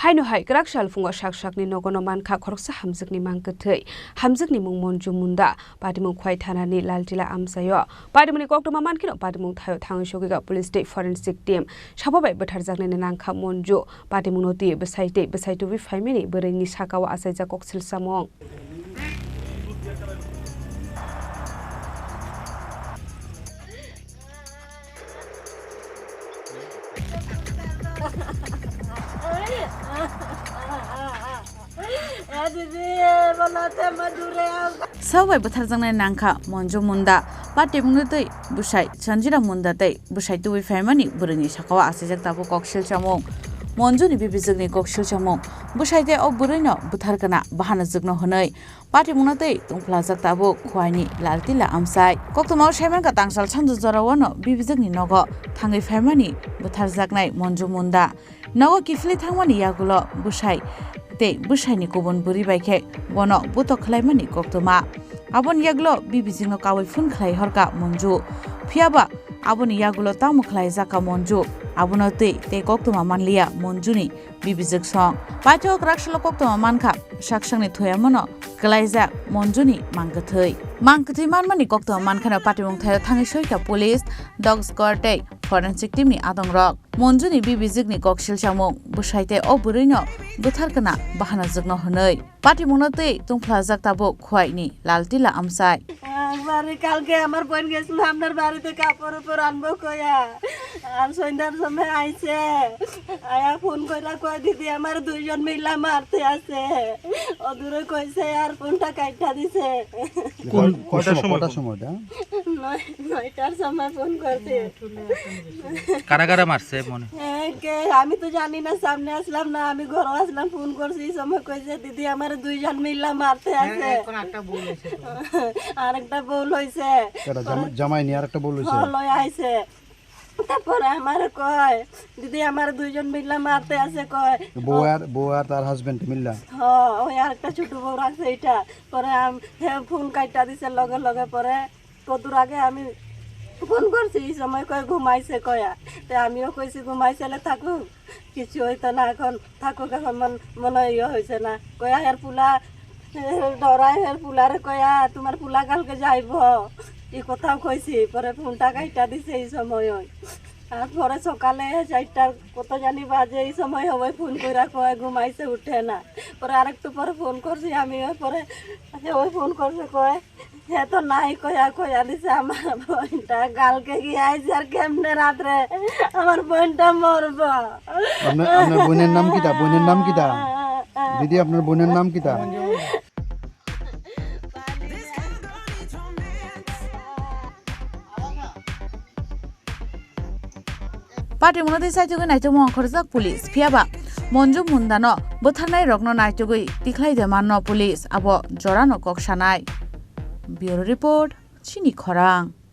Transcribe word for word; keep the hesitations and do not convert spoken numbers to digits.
Haino hai kwrak sal phungo sak sakni nogono mankha khoroksa hamjwkni mang kwthwi. Hamjwkni mung Monju Munda, patimung Khwai thanani Laltila amchaio. Patimungni koktwma mankheno patimung thaio thangwi sogwika police tei forensic team. Sabo bai bwtharjaknani nangkha Monju. Patimungno twi bwsai tei bwsai tubui phaimani bwrwini sakao achaijak koksil samung. Sabo bai bwtharjaknai nangkha Monju Munda, patimungno twi bwsai Sanjira Munda tei bwsai tubui phaimani bwrwini sakao achaijak tabuk koksil samung. Monjuni bibijwkni koksil samung. Bwsai tei o bwrwino bwthar kana bahana jwkno hwnwi patimungno tei tungphlajak tabuk Khwaini Laltila amchai. Koktwmao saimankha tangsal sanjo jorao no bibijwkni nogo thangwi phaimani bwtharjaknai Monju Munda. Nogo kiphilwi thangmani yagulo bwsai tei bwsaini kubun bwrwi bai khe bono butok khlaimani koktwma. Aboni yagulo bibijwkno kaui phone khlai horkha Monju. Phiyaba aboni yagulo tamo khlaijakha Monju. Abono twi tei koktwma manliya Monjuni bibijwk song. Paithak raksalo koktwma mankha, saksakni thuyamano kwlaijak Monjuni mang kwthwi. Mang kwthwi manmani koktwma mankhano patimung thaio thangwi soikha police, dog squad tei forensic team ni adongrok. Monjuni bibijwkni koksil samung, bwsai tei o bwrwino bwthar kana bahana jwkno hwnwi. Patimungno twi tungphlajak tabuk Khwaini Laltila amchai. একবারে কালকে আমার বোন গেছিল আপনার বাড়িতে কাপড় উপর আনবো কয়া। আর সন্ধ্যার সময় আইছে। আয়া ফোন কইরা কয়, "দিদি, আমার দুইজন মিলা মারতে আছে।" ও দূরে কইছে আর ফোনটা কাইটা দিছে। কোন, কয়-, কয়টার কয়টার সময় সময়, ফোন? কয়টার সময় এটা? নয়-, নয়টার সময় ফোন করছে। কারা কারা মারছে মনে? হ্যাঁ, কে, আমি তো জানি না, সামনে আসলাম না, আমি ঘরে আসলাম, ফোন করছি, এই সময় কইছে, "দিদি, আমার দুইজন মিলা মারতে হ্যাঁ, আছে।" এখন একটা বউ হয়েছে তো। আর একটা বউ হইছে। কেডা, জামাই, জামাই নিয়ে আর একটা বউ হইছে? হ্যাঁ, লই আইছে। তারপরে আমারে কয়, "দিদি, আমার দুইজন মিলা মারতে আছে," কয়। বউ আর, বউ আর তার হাজবেন্ড মিল্লা? হ্যাঁ, ওই আরেকটা ছোট বউ রাখছে এটা। পরে আম-, হে ফোন কাইটা দিছে লগে লগে। পরে কতদূর আগে আমি ফোন করছি, এই সময় কয় ঘুমাইছে কয়া। তে আমিও কইছি, "ঘুমাইছে, লে থাকুক, কিছু হইতো না, এখন থাকুক, এখন মন-, মনে হয় ইয়ে হয়েছে না।" কয়া হের পুলা, হের ডরায়, হের পুলারে কয়া, "তোমার পুলা কালকে যাইব।" এই কথাও কইছি, পরে ফোনটা কাইটা দিছে এই সময়। আর পরে সকালে চারটার কত জানি বাজে, এই সময় হবে ফোন কইরা কয় ঘুমাইছে, উঠে না। পরে আরেকটু পরে ফোন করছি আমি, ওই পরে ওই ফোন করছে কয়, "হে তো নাই," কয়া কয়া দিছে আমার বোনটা। কালকে কি আইছে আর কেমনে রাত্রে আমার বোনটা মরবো। আপনার, আপনার বোনের নাম কিতা? বোনের নাম কিতা? দিদি, আপনার বোনের নাম কিতা? Patimungno twi saitugwi naitugma ongkhorjak police, phiyaba Monju Mundano bwtharnai rokno naitugwi tikhlai de manno police, abo jorano kok sanai. Bureau report, Chini Khorang.